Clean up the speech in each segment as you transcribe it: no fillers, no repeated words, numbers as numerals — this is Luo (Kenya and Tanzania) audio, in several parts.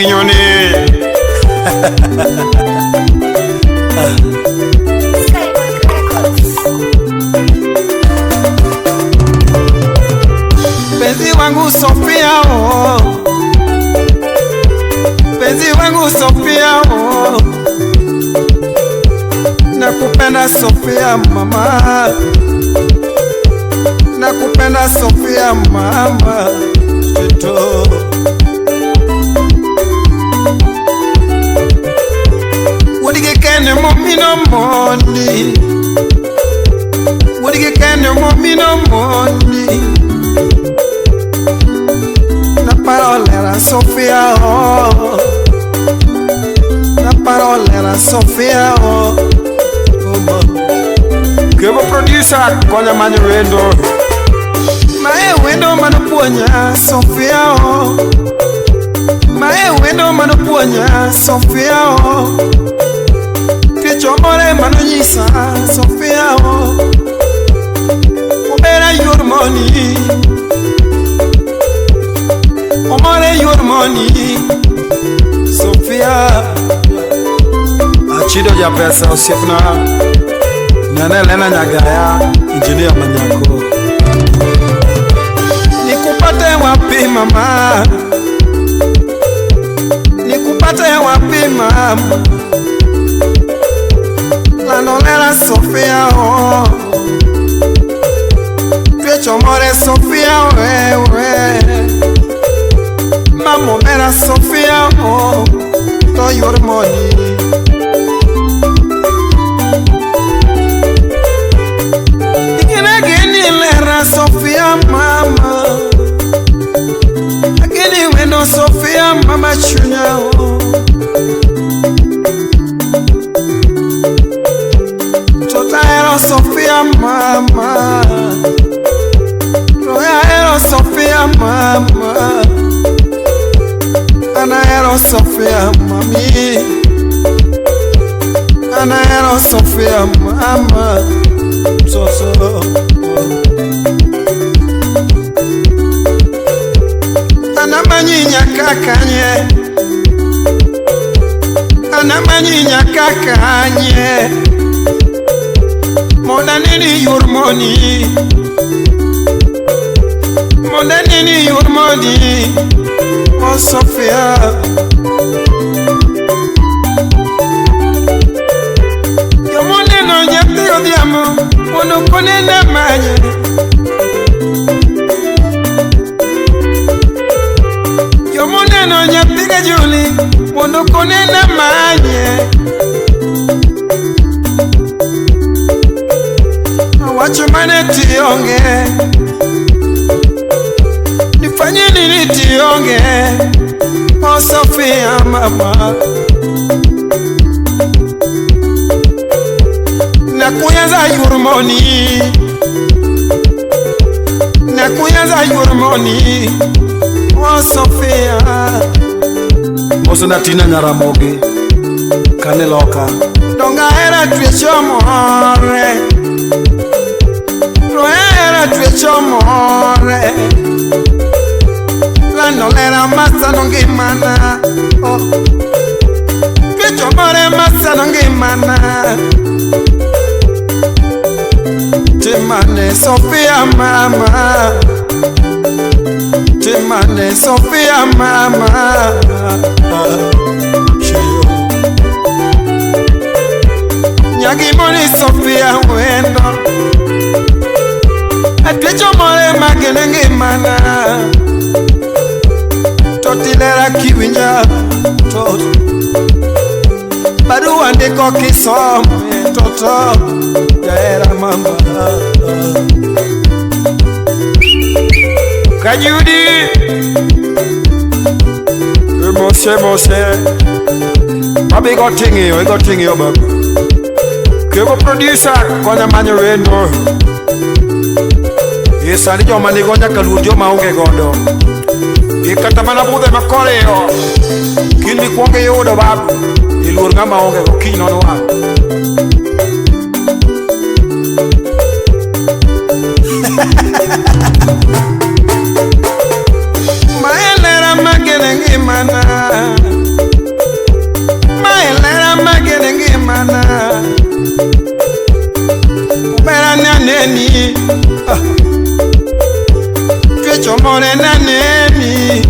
Akinyo ni. Skymark Records. Mpenzi wangu Sofia, oh. Mpenzi wangu Sofia, oh. Nakupenda Sofia mama, nakupenda Sofia mama Tito. Wuodgi kene momino mondi, wuodgi kene momino mondi. Na parola era Sofia, oh. Na parola era Sofia, oh. Oh, ma. Kebo producer konya manyo wendo. Ma e wendo manopuonja Sofia, oh. Ma e wendo manopuonja Sofia, oh. Twech omore manonyisa Sofia, oh. Omera yor moni, omore yor moni Sofia. Achido japesa osiepna. Nene Lena Nyagaya, engineer manyako. Nikupate wapi mama, nikupate wapi mama. Landolera Sofia, oh. Twech omore Sofia wewe. Mama omera Sofia, oh. To yor moni. Ingine gini lera Sofia mama, agini wendo Sofia mama chunya, oh. Tota ero Sofia mama, Roya ero Sofia mama, Ana ero Sofia mami, Ana ero Sofia mama. So so. Anamanyinya kakanye, anamanyinya kakanye. Monda nini yor moni, monda nini yor moni. Oh Sofia. Yomoneno nyathi odhiambo mondo konene manye. Yomoneno nyathi gajuli mondo konene manye. Awacho mane tionge, nifanye nini tionge. Oh Sofia mama. Nakuyanza yor moni, nakuyanza yor moni. Oh Sofia. Mosona Tina Nyaramogi kane loka. Donga era twech omore, roya era twech omore. Lando lera masano ngimana, oh. Twech omore masano ngimana. Timane Sofia mama, timane Sofia mama. Nyagimoni Sofia wendo, atwech omore magene ngimana. Totilera kiwinja tot, barua ndiko kisome toto jaera mama. Kajudi Mose mose. Babi igo ting'iyo, igo ting'iyo babu. Kebo producer konya manyo wendo. E sani joma nigo nyaka luor joma onge godo. E kata mana budhe makoriyo kin mikwongo iyudo babu, iluor ng'ama onge go kiny nono wang'. Maelera magene ngimana. naneni. Ah. Twecho more naneni.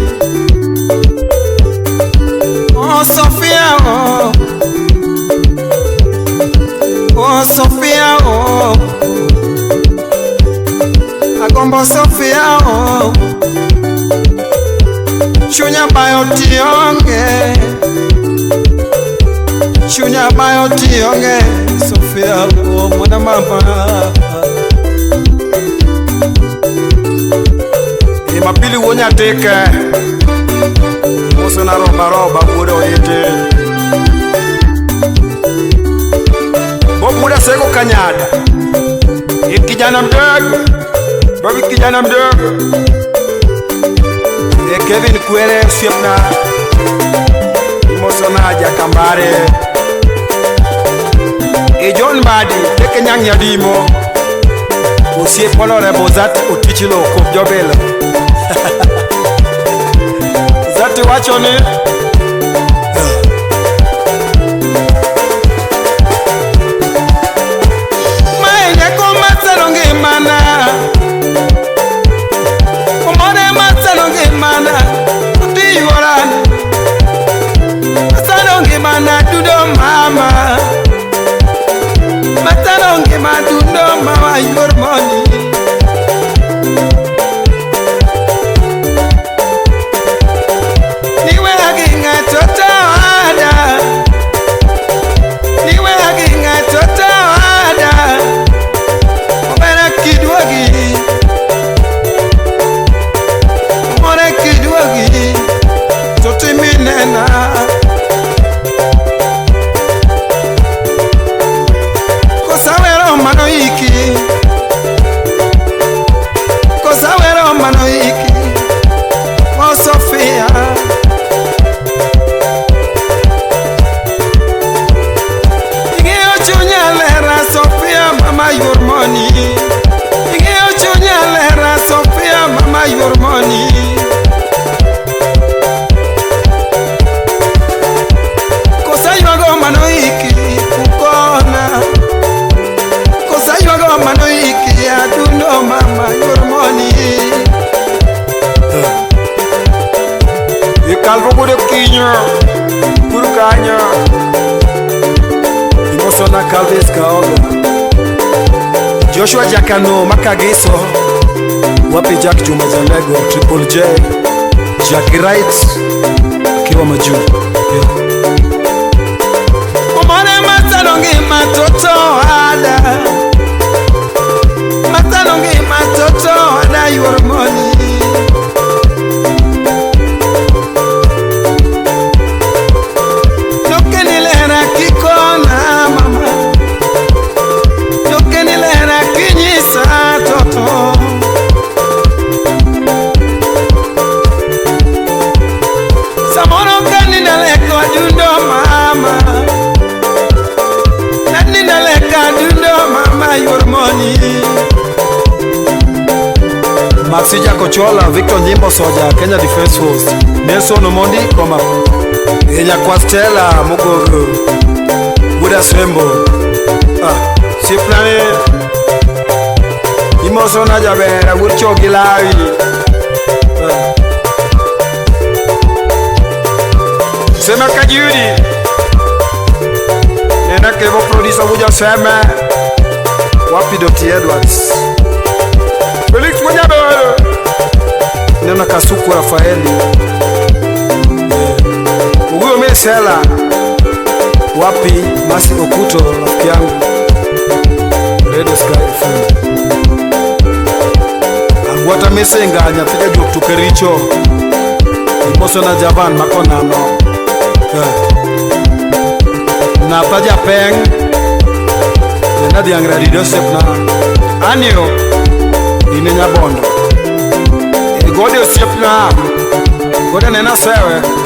Oh Sofia oh. Oh Sofia oh. Agombo Sofia oh. Chunya bayo tionge. Chunya bayo tionge. Sofia oh mwana mama. E mapili wonya teke. Mosona roba roba wuodo ite. Bob muda sego kanyada. E kijana mdogo. Bob kijana mdogo. E Kevin Kwere osiepna. Imosona Jakambare. E John Mbadi teke nyang' yadimo. Osiep Honorable Zati Otichilo kop jobelo. Zati wacho ni Mae nyako masano ngimana. Omore masano ngimana. Uti yuorana. Masano ngimana dudo mama. Masano ngima dudo mama yor money. Niwe aginga toto ada. Niwe aginga toto ada. Omera kidwogi. Omore kidwogi. Toti minena. Kosawero mano iki. Kosawero mano iki. Oh Sofia. Ing'eyo chunya lera Sofia mama your money. Ing'eyo chunya lera Sofia mama your money. Kosa ywago mano iki kukona. Kosa ywago mano iki adundo mama your money. E kalvo gudo kinyo. Kuru kanyo. Imosona Calves Kaolo. Joshua Jakano Makagiso. Wapi Jack Juma Jalego Triple J. Jack Wright akiwa majuu. Yeah. Omore masano ngima toto ada. Masano ngima toto ada your money. Nokeni lera kikona mama. Nokeni lera kinyisa toto. Samoro kanina leko adundo mama. Nanina leko adundo mama your money. Maxi Jakochola, Victor Nyimbo Soja, Kenya Defence Force, Nelson Omondi, Koma, Enya Kwastela, Mugogo, Buda Sembo, ah, Siplane, Imosona Jabera, Wurcho Gilawi, Sema Kajuri, Nena Kevo Producer Wuja Seme, Wapi Dr. Edwards. Felix Munyabero. Nena Kasuku Rafaeli. Uguyo Mesela. Wapi Masi Okuto rafiki yangu. Radio Sky FM. Agwata Mesenga nyathija juok tukericho. Imosona Javan makonano. Napa Japeng. Nena dhiang' radido osiepna. Anio. Ine Nyabondo. E gode osiepna. Gode nena sewe.